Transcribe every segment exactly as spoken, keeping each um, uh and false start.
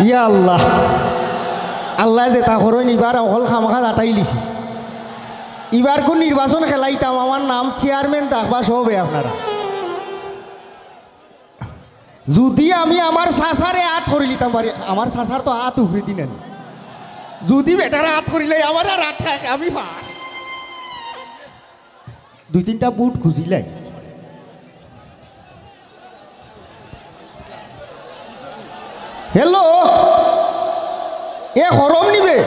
ইয়া আল্লাহ, আল্লায় যেতা করইন, ইবার হকল কাম-কাজ আটাইলিছি। ইবার কুন নির্বাচন খেলাইতাম, আমার নাম চেয়ারম্যান থাকবা সবে আপনারা। যুদি আমি আমার চাচারে আত করিলিতাম পারি, আমার চাচার তো আত উফরেদি নানি। যুদি বেটারে আত করিলাই, আমার আর আত থাকে, আমি পাস। দুই তিনটা বুট খুজিলাই। হ্যালো, এ খরম নিবে?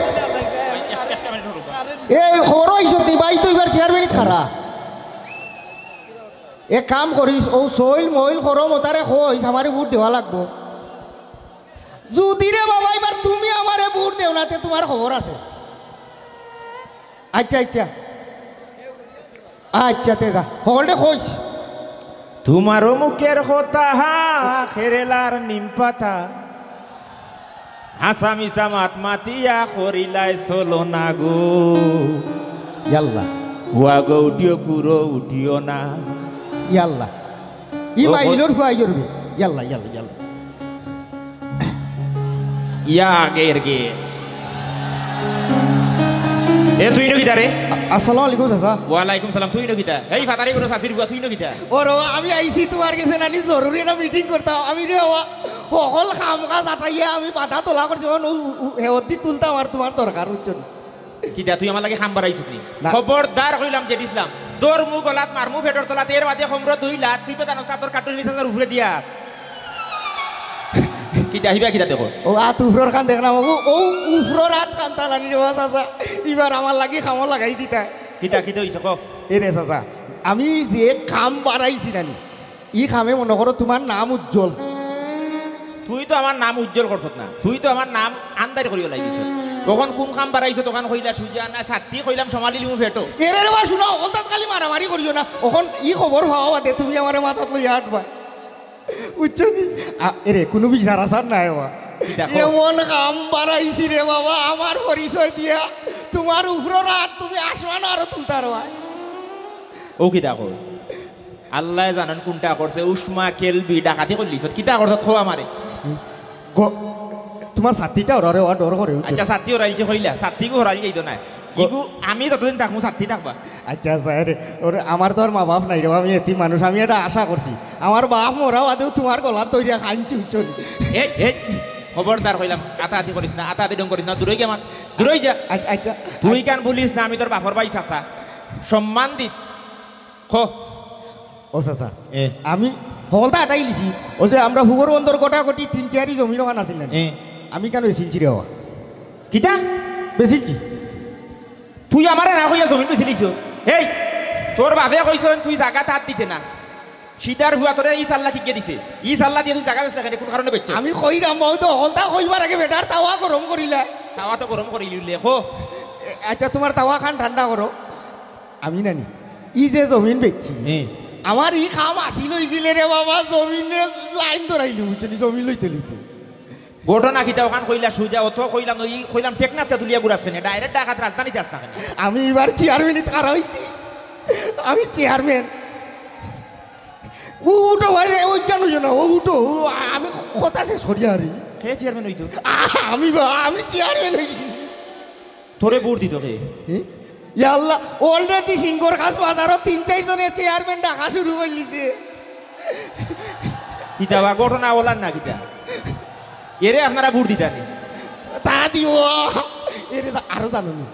এ খবর অইছত নি? ভাই তো ইবার চেয়ারম্যানিত খাড়া। এক কাম করিস, অউ সইল মইল খরম অতারে কইস, আমারে বুট দেওয়া লাগবো। যুদি রে বাবা, ইবার তুমি আমারে বুট দেও না, তে তুমার খবর আছে। আচ্ছা, আচ্ছা। আচ্ছা, তে যা। হকলরে কইস। তোমারও মুখের কথা, হা, খেরেলার নিম পাতা। হাছা মিছা মাত মাতিয়া করিলায় চলো না গো। ইয়াল্লা। হুয়া গো উঠিও কুরো উঠিও না। ইয়াল্লা। ই ও, ও। মাইলর হুয়া ইয়রবে। ইয়াল্লা, ইয়াল্লা, ইয়াল্লা। ইয়া গের গে। এ, তুই ইনো কিতা রে? আ-, আসসালামু আলাইকুম, চাচা। ওয়ালাইকুম সালাম। তুই ইনো কিতা? এই ফাতারি গুরু চাচির গুয়া, তুই ইনো কিতা? ওরে, আমি আইছি তুমার গেছে নানি, জরুরি একটা মিটিং করতাম। আমি রে, ও, হকল কাম-কাজ আটাইয়া আমি বাধা তোলা করছি, অখন উ, উ, হেওদি তুলতাম আর তুমার দরকার, বুঝছো নি? কিতা, তুই আমার লাগি কাম বাড়াইছত নি? না। খবরদার কইলাম যে দিছলাম। দৌড়মু গলাত, মারমু পেটর তলাত, এর বাদে কমরো দুই লাত, তুই তো জানোস না তোর কাটুরি নিচে তার উপরে দিয়া। কিতা, হিবা কিতা দেখো? ও আত উপরর খান দেখলাম, ও, ও উপরর আত খান তালানি রে বাস আসা। ইবার আমার লাগি কামো লাগাই দিতা। কিতা, কিতা অইছে ক? এ রে চাচা, আমি যে কাম বাড়াইছি নানি, ই কামে মনো করো তুমার নাম উজ্জ্বল। তুই তো আমার নাম উজ্জ্বল করছত না, তুই তো আমার নাম আন্দাইর করিয়া লাইছস। অখন কুন কাম বাড়াইছো, তখন কইলা সুজা না সাত্তি, কইলাম সমালি লিমু ফেটো। এরে রে বা, শুনো, অখন তাত খালি মারামারি করিও না। অখন ই খবর পাওয়া বাদে তুমি আমারে মাথাত লইয়া আটবা। বুঝছো নি? আ, এরে, কুনু বিচার আচার নাই বা। কিতা কও? এমন কাম বাড়াইছি রে বাবা, আমার পরিচয় দিয়া তুমার উপরর আত তুমি আসমানো আরো তুলতায় রে বা। ও কিতা কও? আল্লায় জানইন কুনটা করছে, উষ্মা, কেলবি, ডাকাতি করলিছত, কিতা করছত, কও আমারে। গ-, তুমার ছাত্তিটা ওরারে ওয়া ডর করে, বুঝছো? আচ্ছা, ছাত্তি ওরাইলছে কইলা, ছাত্তিগু ওরাইল যাইতো না। গ-, ইগু আমি যতদিন থাকমু, ছাত্তি থাকবা। আচ্ছা, আচ্ছা, আরে, ওরে, আমার তো আর মা-বাফ নাই রে, আমি এতিম মানুষ, আমি এটা আশা করছি। আমার বাফ মরা বাদেও তুমার গলাত ধরিয়া কানছি, বুঝছো নি? এই, এই, খবরদার কইলাম, আতাআতি করিস না, আতাআতি ঢং করিস না, দূরই গিয়া মাত, দূরই যা। আচ্ছা, আচ্ছা। তুই কান বলিস না, আমি তোর বাফর ভাই চাচা, সম্মান দিস। খ। ও চাচা, এ। আমি হকলতা আটাইলিছি। ও যে আমরা হুগর বন্দর গোটাগুটি তিন কিয়ারি জমিন অখান আছিল না? এ। আমি কেনে বেচিলছি রে বাবা? কিতা? বেচিলছি। তুই আমারে না কইয়া জমিন বেচিলিছস? এই, তোর বাফে কইছইন তুই জাগাত আত দিতে না। সিদার হুয়া তোরে ই সাল্লা কিগে দিছে? ই সাল্লা দিয়া তুই জাগা বেচলে কেনে? কুন কারণে বেচছস? আমি কইরাম, অউ তো হকলতা কইবার আগে বেটার তাওয়া গরম করিলা। তাওয়া তো গরম করিলিলে, কো। এ, আচ্ছা, তুমার তাওয়া খান ঠান্ডা করো। আমি নানি, ই যে জমিন বেচছি, হুম। আমার ই কাম আছিল অইগেলে রে বাবা, জমিনে লাইন ধরাইলি, বুঝছো নি, জমিন লইতে লইতে। ঘটনা কিতা অখান কইলা সুজা, অত কইলাম, ই কইলাম টেকনাফ তে তুলিয়া ঘুরাস কেনে, direct ঢাকাত রাজধানীত আস না কেনে? আমি ইবার চেয়ারম্যানিত খাড়া অইছি, আমি চেয়ারম্যান। ও উঠো ভাই রে, ওই কেন অইও না, ও উঠো, ও আমি কথা শেষ করি আরে। কে চেয়ারম্যান অইতো? আ-, আমি বা, আমি চেয়ারম্যান অই। তোরে ভোট দিতো কে? এ? ইয়া আল্লাহ, already সিংগরকাছ বাজারো তিন চাইর জনে চেয়ারম্যান ডাকা শুরু করিলিছে। কিতা বা ঘটনা অলার না কিতা? এরে আপনারা ভোট দিতা নি? তা দিও। এরে তা আরো জানো নি?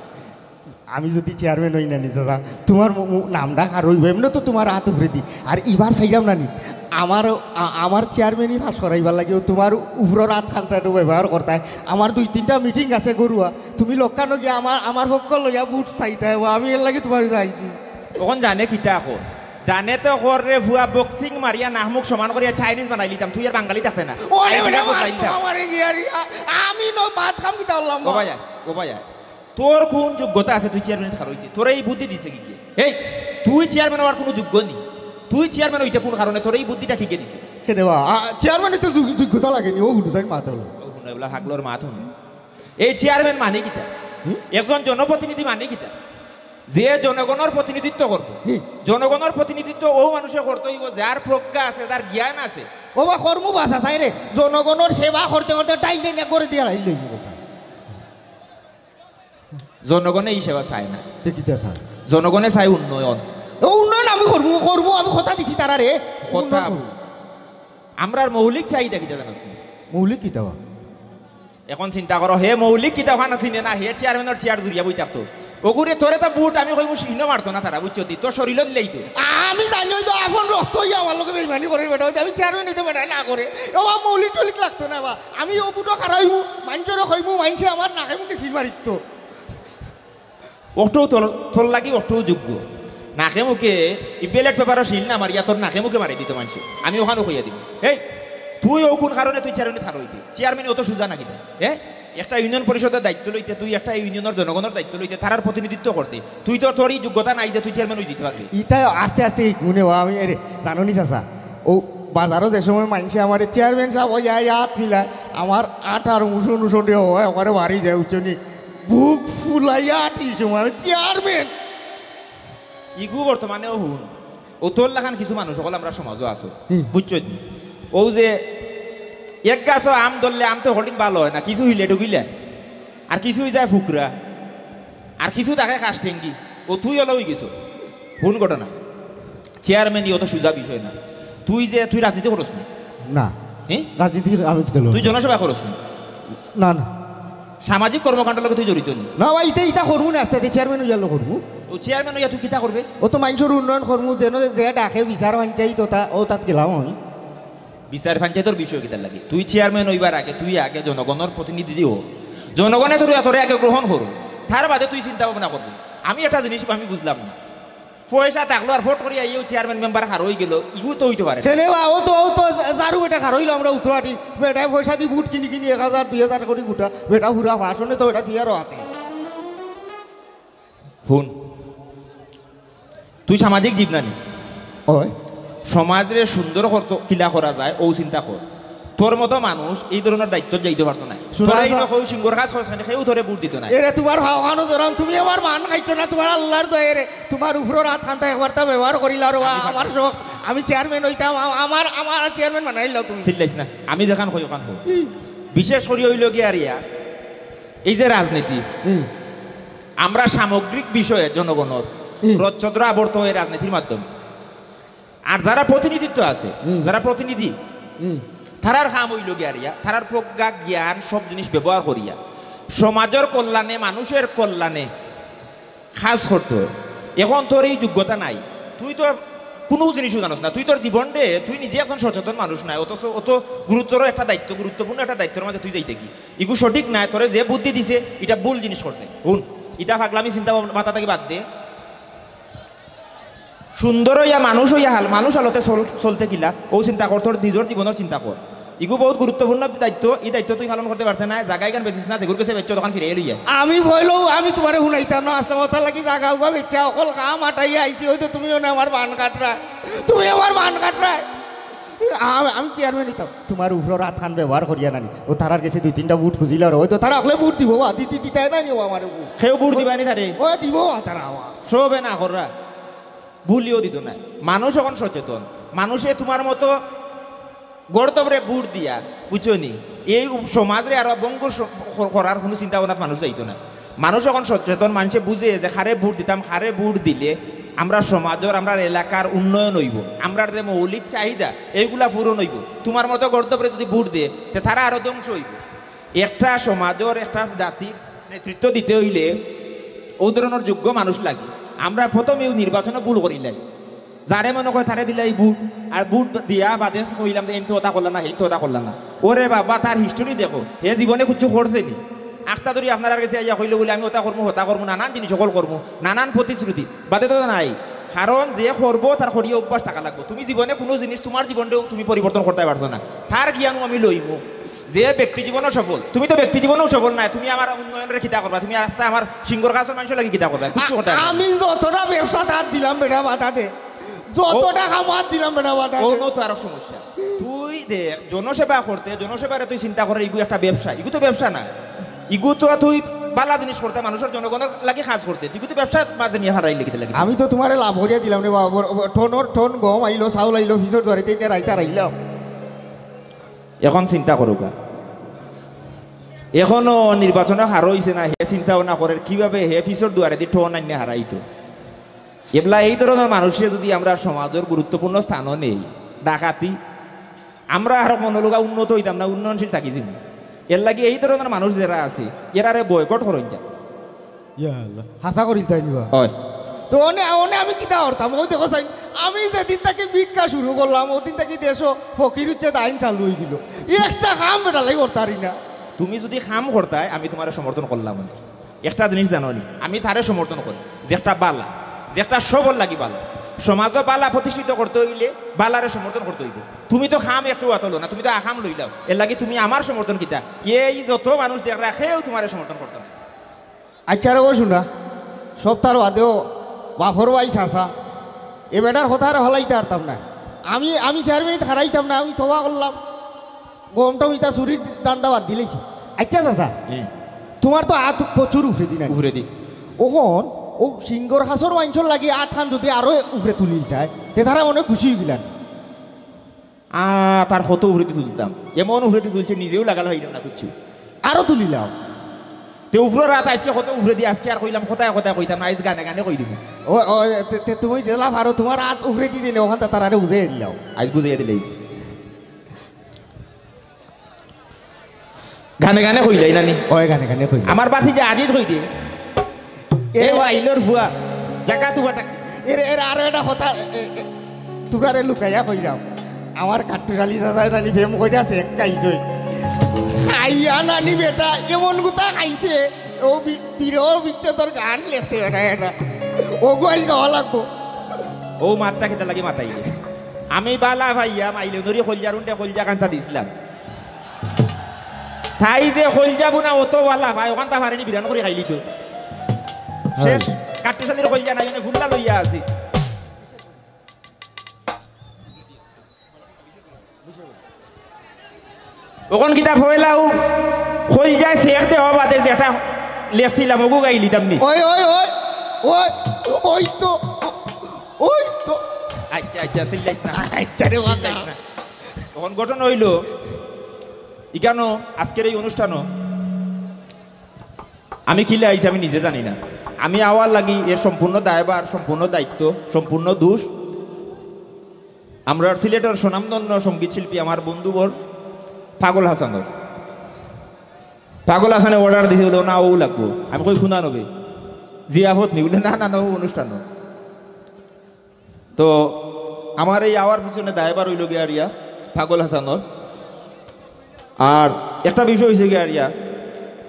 আমি যুদি চেয়ারম্যান অই না নি, চাচা, তুমার মু-, মু-, নামটা কার অইবো? এমনে তো তুমার আত উফরেদি। আর ইবার চাইরাম না নি, আমার, আ-, আমার চেয়ারম্যানি পাশ করাইবার লাগিও তুমার উফরর আত খানটা একটু ব্যবহার করতায়। আমার দুই তিনটা মিটিং আছে গরুয়া, তুমি লক্ষ্য নগিয়া আমার, আমার পক্ষ লইয়া ভোট চাইতায়, ও আমি এর লাগি তুমার কাছে আইছি। অখন জানে কিতা কর? জানে তো কর রে ফুয়া, boxing মারিয়া নাক মুখ সমান করিয়া Chinese বানাইলিতাম, তুই আর বাঙালি থাকতে না। ওরে, আইডিয়া ওরে, বদলাই দিতাম। আমারে গিয়া রে, আ-, আমি ন ভাত খাম কিতা করলাম? ও ভাই, ও ভাই, তোর কুন যোগ্যতা আছে তুই চেয়ারম্যান থাকার অইতে? তোরে ই বুদ্ধি দিছে কিগে? এই, তুই চেয়ারম্যান অওয়ার কুনু যোগ্য নি। তুই চেয়ারম্যান অইতে কুন কারণে? তোরে ই বুদ্ধিটা কিগে দিছে? কেনে বা? আ, চেয়ারম্যান অইতে যোগ-, যোগ্যতা লাগে নি? ও হুনো, যাই মাত অইলো। ও হুনো, এবলা হাগলর মাত হুনো। এই চেয়ারম্যান মানে কিতা? হুম? একজন জনপ্রতিনিধি মানে কিতা? যে জনগণর প্রতিনিধিত্ব করবো। হুম। জনগণর প্রতিনিধিত্ব অউ মানুষে করতে অইবো, যার প্রজ্ঞা আছে, যার জ্ঞান আছে। ও বা, করমু বা চাচায় রে, জনগণর সেবা করতে করতে ডাইল ডাইল করে দিয়া লাইল লইব। জনগণে ই সেবা চায় না। তে কিতা চায়? জনগণে চায় উন্নয়ন। ও উন্নয়ন আমি করমু, করমু, আমি কথা দিছি তারারে। কথা উন্নয়ন করমু। আমরার মৌলিক চাহিদা কিতা জানোস নি? মৌলিক কিতা বা? এখন চিন্তা করো, হে মৌলিক কিতা ওখানে চিনে না, হে চেয়ারম্যানর চেয়ার জুড়িয়া বই থাকতো। ওগুরে তোরে তো বুট আমি কইমু, ইনো মারতো না তারা, বুঝছো নি? তোর শরীরও দিলেই তো। আমি জানি, ওই তো আপন রক্ত হইয়া আমার লগে বেইমানি করে বেটা, ওই তো আমি চেয়ারম্যান হইতে বেটায় না করে। ও বা, মৌলিক টৌলিক লাগতো না বা। আমি ও বুটো খারাইমু, মাইনষরে কইমু, মাইনষে আমার নাকে মুখে সিল মারিত। অটো তোর, তোর লাগি অটো যোগ্য। নাকে মুখে ই ব্যালট পেপারও সিল না মারিয়া তোর নাকে মুখে মারি দিত মানষে। আমি ওখানে কইয়া দিব। এই, তুই ও কোন কারণে তুই চেয়ারম্যান খারো হইতে? চেয়ারম্যান অত সুজা নাকি দেয়? হ্যাঁ? একটা ইউনিয়ন পরিষদের দায়িত্ব লইতে, তুই একটা ইউনিয়নের জনগণের দায়িত্ব লইতে, তারার প্রতিনিধিত্ব করতে, তুই তো, তোর এই যোগ্যতা নাই যে তুই চেয়ারম্যান হয়ে যেতে পারবি। ইতাই আস্তে আস্তে এই গুণে বা আমি, এরে, জানো নি চাচা, ও বাজারও যে সময় মাইনষে আমার চেয়ারম্যান সাহেব ওই আয় হাত মিলায়, আমার আটার উষণ উষণ রে হয়, ওখানে বাড়ি যায়, উঠছে নি, বুক ফুলাইয়া আটি সময় আমি চেয়ারম্যান। ইগু বর্তমানেও হুন, ও তোর লাখান কিছু মানুষ সকল আমরা সমাজও আছো, হুম। বুঝছো নি? ও যে এক গাছও আম ধরলে আম তো হলিম ভালো হয় না, কিছু হিলে ঢুকিলে, আর কিছু হয়ে যায় ফুকরা, আর কিছু থাকে কাশটেঙ্গি। ও তুই হলো হয়ে গেছো। কোন ঘটনা? চেয়ারম্যান অত সুজা বিষয় না। তুই যে, তুই রাজনীতি করস না? না। হ্যাঁ? রাজনীতি আমি কিতা লড়বো? তুই জনসেবা করস না? না, না। সামাজিক কর্মকাণ্ডর লগে তুই জড়িত নি? না ভাই, ইতা, ইতা করবো না, আস্তে আস্তে চেয়ারম্যান হইয়া করবো। ও চেয়ারম্যান হইয়া তুই কিতা করবে? ও তো মাইনষর উন্নয়ন করবো, যেন যে ডাকে বিচার পঞ্চায়েত ওটা, ও তাত গেলাম আমি। বিচার পঞ্চায়েতর বিষয় কিতার লাগি? তুই চেয়ারম্যান হইবার আগে তুই আগে জনগণর প্রতিনিধি দিও। জনগণে তোর, তোরে আগে গ্রহণ করো, তার বাদে তুই চিন্তা ভাবনা করবি। আমি একটা জিনিস আমি বুঝলাম না, পয়সা থাকলো আর ফট করি আইয়েও চেয়ারম্যান মেম্বার হার হয়ে গেল, ইগু তো হইতে পারে না। কেনে বা, ও তো, ও তো ঝাড়ু বেটা হার হইলো আমরা উত্তরাটি, বেটায় পয়সা দি বুট কিনি কিনি এক হাজার দুই হাজার করি গুটা, বেটা হুরা ফাঁসনে তো বেটা চেয়ারও আছে। হুন, তুই সামাজিক জীব নানি? ওই। সমাজরে সুন্দর করতো, কিলা করা যায়, ও চিন্তা কর। তোর মতো মানুষ এই ধরনের দায়িত্ব যাইতে পারতো না। শোনা তোরা এই যা- নকল সিংহর কাজ করছে না, কেউ তোরে ভোট দিত না। এরে তোমার ভাওয়ানো ধরাম, তুমি আমার মান খাইতো না, তোমার আল্লাহর দয়া রে, তোমার উপরর হাত খান্তা একবার তা ব্যবহার করিলা রে, আমি আমার শখ, আমি চেয়ারম্যান হইতাম, আ-, আমার, আমার চেয়ারম্যান বানাইলাও তুমি। চিল্লাইস না, আমি যেখান কই ওখান কই। বিশেষ করি হইল গিয়া রিয়া, এই যে রাজনীতি, হুম। আমরা সামগ্রিক বিষয়ে জনগণর হুম। রদচন্দ্র আবর্ত হয় রাজনীতির মাধ্যমে। আর যারা প্রতিনিধিত্ব আছে, হুম। যারা প্রতিনিধি, হুম। তারার কাম হইল গিয়া রিয়া, তারার প্রজ্ঞা, জ্ঞান, সব জিনিস ব্যবহার করিয়া সমাজের কল্যাণে, মানুষের কল্যাণে কাজ করতে হয়। এখন তোর এই যোগ্যতা নাই, তুই তো কোনো জিনিসও জানোস না, তুই তোর জীবন রে, তুই নিজে একজন সচেতন মানুষ নাই, অথচ অত গুরুতর একটা দায়িত্ব, গুরুত্বপূর্ণ একটা দায়িত্বর মাঝে তুই যাইতে কি? ইগু সঠিক নাই, তোরে যে বুদ্ধি দিছে, এটা ভুল জিনিস করছে। হুন, এটা পাগলামি চিন্তা ভাবনা মাথা থেকে বাদ দে। সুন্দর হইয়া মানুষ হইয়া হাল, মানুষ হালতে চল-, চলতে কিলা, ও চিন্তা কর, তোর নিজের জীবনের চিন্তা কর। ইগু বহুত গুরুত্বপূর্ণ দায়িত্ব, এই দায়িত্ব তুই পালন করতে পারতে না, জায়গা এখান বেচিস না, যেগুর গেছে বেচছো, তখন ফিরে এলি যায়। আমি ভইলেও আমি তোমারে হুনাইতাম না, আসলাম ওটার লাগি জায়গা উগা বেচা, অকল কাম আটাইয়া আইছি, হয়তো তুমি ওনে আমার বান কাটরা, তুমি আমার বান কাটরা। আ-, আমি চেয়ারম্যান হইতাম, তোমার উপরর হাত খান ব্যবহার করিয়া নানি, ও তারার গেছে দুই তিনটা ভোট খুঁজিল আর হয়তো তারা অকলে ভোট দিব, বা দিতে দিতে না নিও আমার ভোট। কেউ ভোট দিবানি তারে? ও দিব, তারা আমার। সবে না কররা, ভুলিও দিত না। মানুষ এখন সচেতন, মানুষে তোমার মতো গর্দবরে ভোট দিয়া, বুঝছো নি, এই উপ-, সমাজরে আরো ভঙ্গুর স-, কর-, করার কোনো চিন্তা ভাবনাত মানুষ যাইতো না। মানুষ এখন সচেতন, মানুষে বুঝে যে কারে ভোট দিতাম, কারে ভোট দিলে আমরা সমাজর, আমরার এলাকার উন্নয়ন হইব, আমরার যে মৌলিক চাহিদা এইগুলা পূরণ হইব। তোমার মতো গর্দবরে যদি ভোট দে, তে তারা আরো ধ্বংস হইব। একটা সমাজর, একটা জাতির নেতৃত্ব দিতে হইলে ও ধরনের যোগ্য মানুষ লাগে। আমরা প্রথমেও নির্বাচনে ভুল করিলাই। যারে মনে কয় তারে দিলাই ভোট, আর ভোট দিয়া বাদে কইলাম যে, "এইন তো ওটা করলা না, হেইন তো ওটা করলা না।" ওরে বাবা, তার history দেখো, হে জীবনে কিচ্ছু করছে নি? আখতা ধরি আপনার গেছে আইয়া কইলো বলে, "আমি ওটা করমু, হতা করমু, নানান জিনিস সকল করমু, নানান প্রতিশ্রুতি।" বাদে তো নাই। কারণ যে করবো, তার করিয়া অভ্যাস থাকা লাগবো। তুমি জীবনে কোনো জিনিস, তোমার জীবনটাও তুমি পরিবর্তন করতে পারছো না, তার জ্ঞানও আমি লইমু। যে ব্যক্তি জীবনও সফল, তুমি তো ব্যক্তি জীবনেও সফল নাই, তুমি আমার উন্নয়নের কিতা করবা? তুমি আচ্ছা আমার সিংহর কাছের মানুষের লাগি কিতা করবা? কিচ্ছু করতে পারবা না। আমি যতটা ব্যবসাত হাত দিলাম বেটা বাধা দে, যতটা কাম হাত দিলাম বেটা বাধা দে। অনো তো আরো সমস্যা। তুই দেখ, জনসেবা করতে, জনসেবারে তুই চিন্তা করে, ইগু একটা ব্যবসা, ইগু তো ব্যবসা না, ইগু তো তুই বালা জিনিস করতে, মানুষের জনগণের লাগি কাজ করতে, তুই তো ব্যবসা মাঝে নিয়ে হারাইলে কিতা লাগি? আমি তো তোমারে লাভ করিয়া দিলাম রে বাবা, বড়, বড়, টনর টন গম আইলো, চাউল আইলো, ফিসর দুয়ারে তিনটা রাইতা রাইলাম। এখন চিন্তা করুকা, এখনো নির্বাচনো হারইছে না, হে চিন্তা ভাবনা করের কিভাবে হে পিছর দুয়ারেদি ঠন আনিয়া হারাইতো। এবলা এই ধরনর মানুষরে যুদি আমরার সমাজর গুরুত্বপূর্ণ স্থানো নেই, ডাকাতি, আমরা আর মনোলগা উন্নত অইতাম না, উন্নয়নশীল থাকি যিমু। এরলাগি এই ধরনর মানুষ যেরা আছে, এরারে boycott করইন যান। ইয়া আল্লাহ, হাছা করিল তাই নিবা? অয়। তো অনে, অনে আমি কিতা করতাম? অউ দেখো চাইন, আমি যেদিন থাকি ভিক্ষা শুরু করলাম, অউদিন থাকি দেশো ফকির উচ্ছেদ আইন চালু অইগেলো। একটা কাম বেটার লাগি করতারি না। তুমি যুদি কাম করতায়, আমি তুমারে সমর্থন করলাম অনে। একটা জিনিস জানো নি, আমি তারে সমর্থন করি, যে একটা বালা, যে একটা সবর লাগি বালা। সমাজো বালা প্রতিষ্ঠিত করতে অইলে বালারে সমর্থন করতে অইবো। তুমি তো কাম একটু আতলো না, তুমি তো আকাম লইলাও। এরলাগি তুমি আমার সমর্থন কিতা? এই যত মানুষ দেখরা, কেউ তুমারে সমর্থন করতো না। আইচ্ছা রে, ও শুনা, সবতার বাদেও বাফর ভাই চাচা, এ বেটার কথা আর ফালাইতাম পারতাম না। আমি, আমি চেয়ারম্যানিত হারাইতাম না, আমি তওবা করলাম। গম টম ইতা চুরির ধান্দা বাদ দিলাইছি। আইচ্ছা চাচা, হুম। তুমার তো আত প্রচুর উফরেদি না? উফরেদি। অখন অউ সিংগর খাছর মানষর লাগি আতখান যুদি আরো উফরে তুলিলতায়, তে তারা অনেক খুশি অইগেলান। আ, তার কত উফরেদি তুলতাম, এমন উফরেদি তুলছে, নিজেও লাগাল পাইলাম না কিচ্ছু। আরো তুলিলাও। তে উফরর আত আইজকে কত উফরেদি, আইজকে আর কইলাম, কথায় কথায় কইতাম না, আইজ গানে গানে কই দিমু। ও, ও, তে, তে তুমি যেলা পারো, তুমার আত উফরেদি যেনে, অখানতা তারারে বুঝাইয়া দিলাও। আইজ বুঝাইয়া দিলাই। গানে গানে কইলাই নানি? অয়, গানে গানে কইলাই। আমার ভাতিজা আজিজ কই দে। এ এ ও আইলর ফুয়া, জাগা তুবা থাক। এর, এর আরো একটা কথা, এ, এ, তুমরারে লুকাইয়া কইরাম। আমার কাট্টুশালী চাচায় নানি প্রেম কইরা ছেক খাইছইন। খাইয়া নানি বেটা এমন গুতা খাইছে, অউ বি-, বিরহ বিচ্ছেদর গান লেখছে বেটা এটা। অগু আইজ গাওয়া লাগবো। অউ মাতটা কিতার লাগি মাতাইলে? আমি বালা পাইয়া মাইলে নরি কলজার উন্ডে কলজা কান্তা দিছলাম। তাই যে কলজা বুনা অত বালা পায়, অখানতা পারেনি বিরান করি খাইলিতো। শেষ। কাট্টুশালীর কলজা নাই, অনে ফুল্লা লইয়া আছে। অখন কিতা পয়লাউ কলজায় ছেক দেওয়া বাদে যেটা লেখছিলাম, অগু গাইলিতাম নি? ওই, ওই, ওই, ওই, ওই তো, ওই তো। আইচ্ছা, আইচ্ছা, চিল্লাইস না। আইচ্ছা রে বাবা। চিল্লাইস না। অখন ঘটনা অইলো, ইখানো আইজকের এই অনুষ্ঠানো আমি কিলা আইছি আমি নিজে জানি না। আমি আওয়ার লাগি এর সম্পূর্ণ দায়ভার, সম্পূর্ণ দায়িত্ব, সম্পূর্ণ দোষ আমরার সিলেটর স্বনামধন্য সঙ্গীত শিল্পী আমার বন্ধুবর পাগল হাসানর। পাগল হাসানে order দিছে, বুলে, "না, অউ লাগবো।" আমি কই, "কুনান অবে? জিয়াফত নি?" বুলে, "না, না, না, অউ অনুষ্ঠানো।" তো আমার এই আওয়ার পিছনে দায়ভার অইলো গিয়া আরিয়া পাগল হাসানর। আর একটা বিষয় অইছে গিয়া আরিয়া,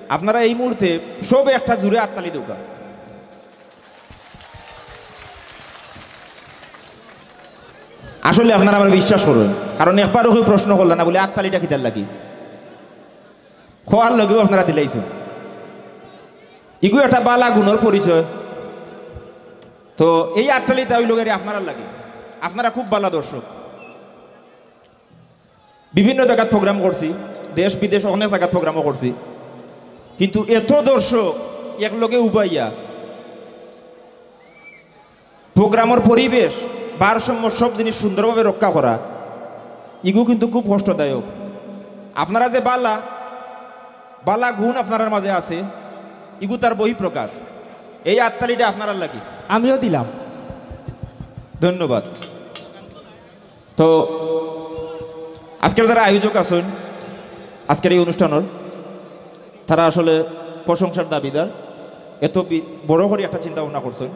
আপনারা এই মুহূর্তে সবে একটা জুরে আততালি দেউক্কা। আসলে আপনারা আমারে বিশ্বাস করইন, কারণ একবারও কেউ প্রশ্ন করলা না বুলে আততালিটা কিতার লাগি। কওয়ার লগেউ আপনারা দিলাইছইন। ইগু একটা বালা গুণর পরিচয়। তো এই আততালিটা অইলো গিয়া আপনারার লাগি। আপনারা খুব বালা দর্শক। বিভিন্ন জাগাত program করছি, দেশ বিদেশ অনেক জাগাত programও করছি, কিন্তু এত দর্শক একলগে উবাইয়া programর পরিবেশ, ভারসাম্য, সব জিনিস সুন্দরভাবে রক্ষা করা, ইগু কিন্তু খুব কষ্টদায়ক। আপনারা যে বালা, বালা গুণ আপনারার মাঝে আছে, ইগু তার বহিঃপ্রকাশ। এই আততালিটা আপনারার লাগি। আমিও দিলাম। ধন্যবাদ। তো আজকের যারা আয়োজক আছইন আজকের এই অনুষ্ঠানর, তারা আসলে প্রশংসার দাবিদার। এত বি-, বড় করি একটা চিন্তা ভাবনা করছইন।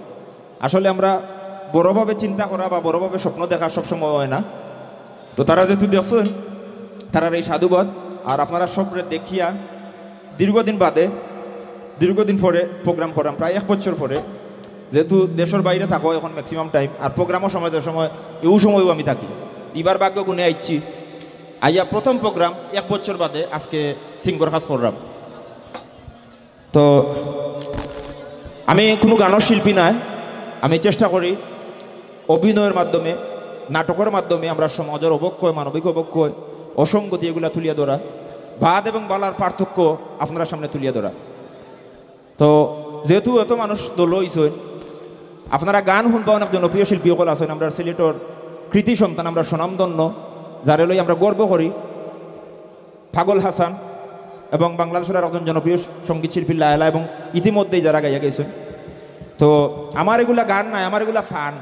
আসলে আমরা বড়ভাবে চিন্তা করা বা বড়ভাবে স্বপ্ন দেখা সবসময় অয় না। তো তারা যেহেতু দেখছইন, তারার এই সাধুবাদ। আর আপনারা সবরে দেখিয়া দীর্ঘদিন বাদে, দীর্ঘদিন পরে program করাম, প্রায় এক বছর পরে। যেহেতু দেশর বাইরে থাকো এখন maximum time, আর programও সময় যে সময়, এউ সময়ও আমি থাকি। ইবার ভাগ্য গুণে আইছি, আইয়া প্রথম program এক বছর বাদে আজকে সিংগর কাজ করলাম। তো আমি কোনো গানর শিল্পী নায়, আমি চেষ্টা করি অভিনয়ের মাধ্যমে, নাটকের মাধ্যমে আমরা সমাজর অবক্ষয়, মানবিক অবক্ষয়, অসঙ্গতি এগুলা তুলিয়া ধরা, বাদ এবং বালার পার্থক্য আপনারার সামনে তুলিয়া ধরা। তো যেহেতু এত মানুষ দল অইছইন, আপনারা গান হুনবা, অনেক জনপ্রিয় শিল্পী অকল আছইন, আমরার সিলেটর কৃতি সন্তান, আমরার স্বনামধন্য, যারে লই আমরা গর্ব করি। পাগল হাসান এবং বাংলাদেশের আর একজন জনপ্রিয় সঙ্গীত শিল্পী লায়লা, এবং ইতিমধ্যেই যারা গাইয়া গেছেন। তো আমার এগুলা গান নাই, আমার এগুলা ফান।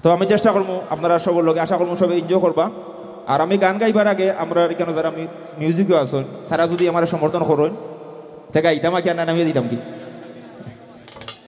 তো আমি চেষ্টা করবো আপনারা সবর লগে, আশা করবো সবাই এনজয় করবা। আর আমি গান গাইবার আগে আমরা এখানে যারা মি-, মিউজিকও আছেন, তারা যদি আমার সমর্থন করেন, তে গাইতাম আর কি, আর না নামিয়ে দিতাম কি।